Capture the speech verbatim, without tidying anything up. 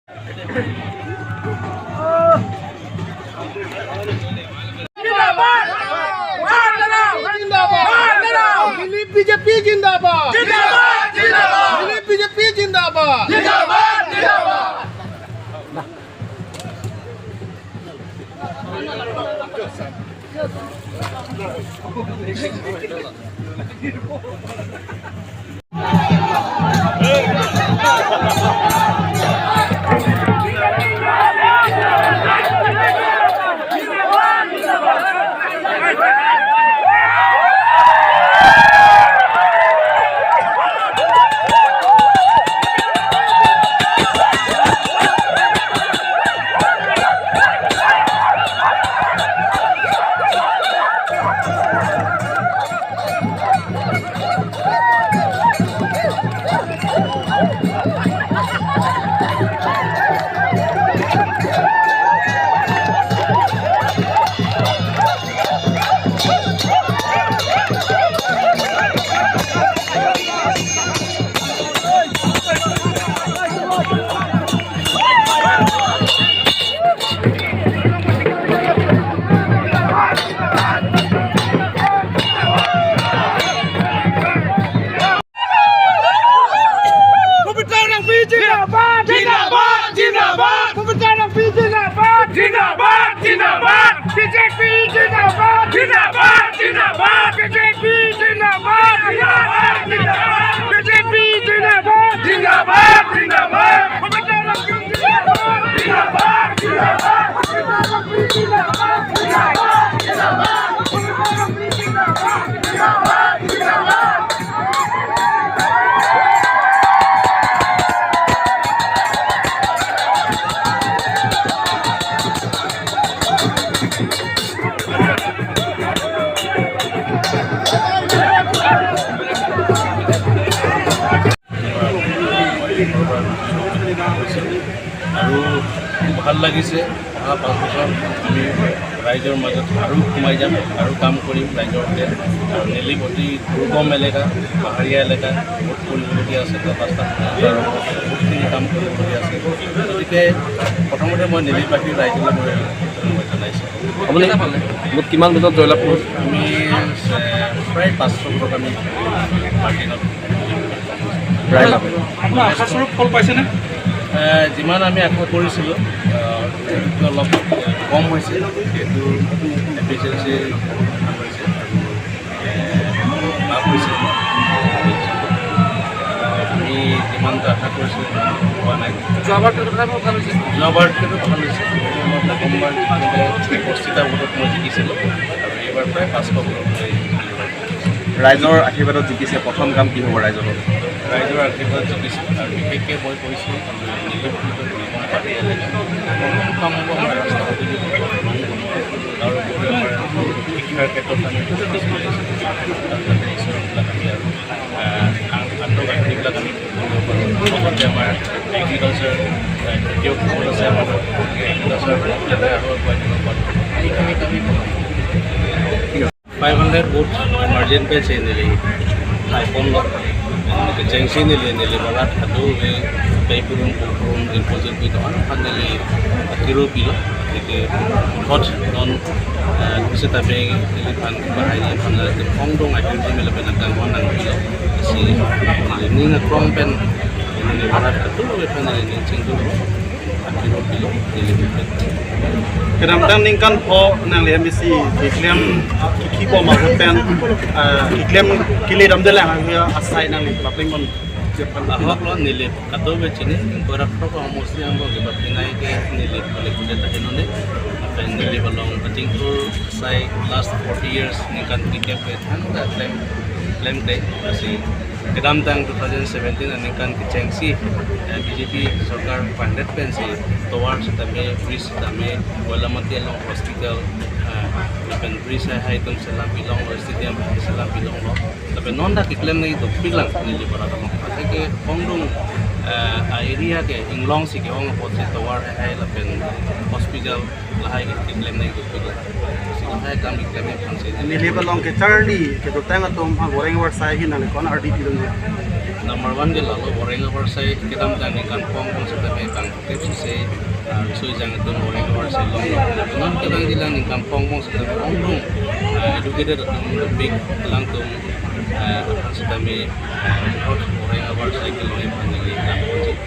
जिंदाबाद! मार डालो! मार डालो! बीजेपी जिंदाबाद! जिंदाबाद! जिंदाबाद! बीजेपी जिंदाबाद! जिंदाबाद! जिंदाबाद! पवित्र रंगपी जिंदाबाद, जिंदाबाद, जिंदाबाद। पवित्र रंगपी जिंदाबाद, जिंदाबाद, जिंदाबाद। बीजेपी जिंदाबाद, जिंदाबाद, जिंदाबाद। बीजेपी जिंदाबाद, जिंदाबाद, जिंदाबाद। बीजेपी जिंदाबाद, जिंदाबाद, जिंदाबाद। पवित्र रंगपी जिंदाबाद, जिंदाबाद, जिंदाबाद। पवित्र रंगपी जिंदाबाद, जिंदाबाद, जिंदाबाद। पवित्र रंगपी जिंदाबाद, जिंदाबाद, जिंदाबाद। আৰু খুব ভাল লাগিছে। অহা পাঁচ বছৰ আমি ৰাইজৰ মাজত আৰু সোমাই যাম, আৰু কাম কৰিম ৰাইজৰ হকে। আৰু নিলিপ অতি দুৰ্গম এলেকা, পাহাৰীয়া এলেকা, বহুত কৰিবলগীয়া আছে, তাত ৰাস্তা, বহুতখিনি কাম কৰিবলগীয়া আছে। গতিকে প্ৰথমতে মই নিলিপবাসী ৰাইজলৈ মই ধন্যবাদ জনাইছোঁ। আপুনি কেইটা পালে? ভোট কিমান ভোটত জয়লাভ কৰিছে? আমি, এ, প্ৰায় পাঁচশ ভোটত আমি পাৰ্টিনত। ৰাইজৰ আপোনাৰ আশাস্বৰূপ ফল পাইছেনে? এ, যিমান আমি আশা কৰিছিলোঁ, এ, অলপ কম হৈছে, যিহেতু এ পি এইচ এল চি বহুত ভাল হৈছে, এ, লাভ হৈছে। আমি যিমানটো আশা কৰিছিলোঁ, সিমান পোৱা নাই। যোৱাবাৰতকৈ তথাপিও ভাল হৈছে। যোৱাবাৰতকৈতো ভাল হৈছে। প্ৰথমবাৰ জিতোঁতে পঁচিছটা ভোটত মই জিকিছিলোঁ আৰু এইবাৰ প্ৰায় পাঁচশ ভোটত মই জিকিলোঁ। ৰাইজৰ আশীৰ্বাদত জিকিছে, প্ৰথম কাম কি হ'ব ৰাইজৰ? ৰাইজৰ আশীৰ্বাদ জিকিছে আৰু বিশেষকৈ মই কৈছোঁ, নিলিপ কিন্তু দুৰ্গম পাহাৰীয়া এলেকা। প্ৰথম কাম হ'ব আমাৰ ৰাস্তা পদূলি, আৰু লগতে আমাৰ শিক্ষাৰ ক্ষেত্ৰত আমি বহুত পিছ পৰি আছোঁ। তাত যাতে ঈশ্বৰক আমি আৰু, আহ, আন-, আন্তঃগাঁথনিবিলাক আমি লগতে আমাৰ এগ্ৰিকালচাৰ, এ, খেতিয়কসকল আছে আমাৰ, এগ্ৰিকালচাৰ যাতে আৰু আগুৱাই নিব পাৰোঁ, এইখিনি আমি কৰিম। Five hundred vote margin pe si neli haiponlo. Kechengsi neli, neli barat hadu ve pei purun purun info jil pi doan han neli akiro pilo. Eke vote non, eh, kusita pe neliphan bahai neliphan la kongdong ahir di mele pen akang honang pilo. Si neli ning akrong pen neli barat hadu ve pen neli ning chingdun lo. Akiro pilo neli pen. Kedamtang ningkan pho nangli M A C keklem kiki bom ahut pen, ah, keklem kele damdelang asai nangli papling mon. Ahok lo, neli kadokave chini, ingkoi ra throk ahormu si angbong ke bapinai ke neli pale kude ta henone. Pen neli balong pating tur sai last forty years ningkan kikep ke thangta klem, klemkle asi. Kedamtang two thousand seventeen aningkan kechengsi, eh, B J P sorkar funded pensi tovar sitame, bridge sitame, Koilamati along hospital, eh, lapen bridge hai hai atum selam pilonglo, stadium hai selam pilonglo. Lapen non ta keklem nangji dopiklang neli barat along. Athe ke kongdung, eh, a-area ke inglongsi ke-ong apotsi tovar hai hai lapen hospital lahai ke keklem nangji dopiklang. Si lahai akam keklem nangji aphansi. Neli balong kecharli kedotang atum ha goreng war sai hin nangli ko-an ardi pidun ya. Number one ke lalo Oreng avarsai kedamtang ningkan pong pong setame bang kep sise, ah, riso ejang atum Oreng avarsai long. Non kedang jilang ningkan pong pong setame ongdung, ah, educated atum big alangtum, ah, setame, ah, Oreng avarsai kelong iphan neli ningkan pong.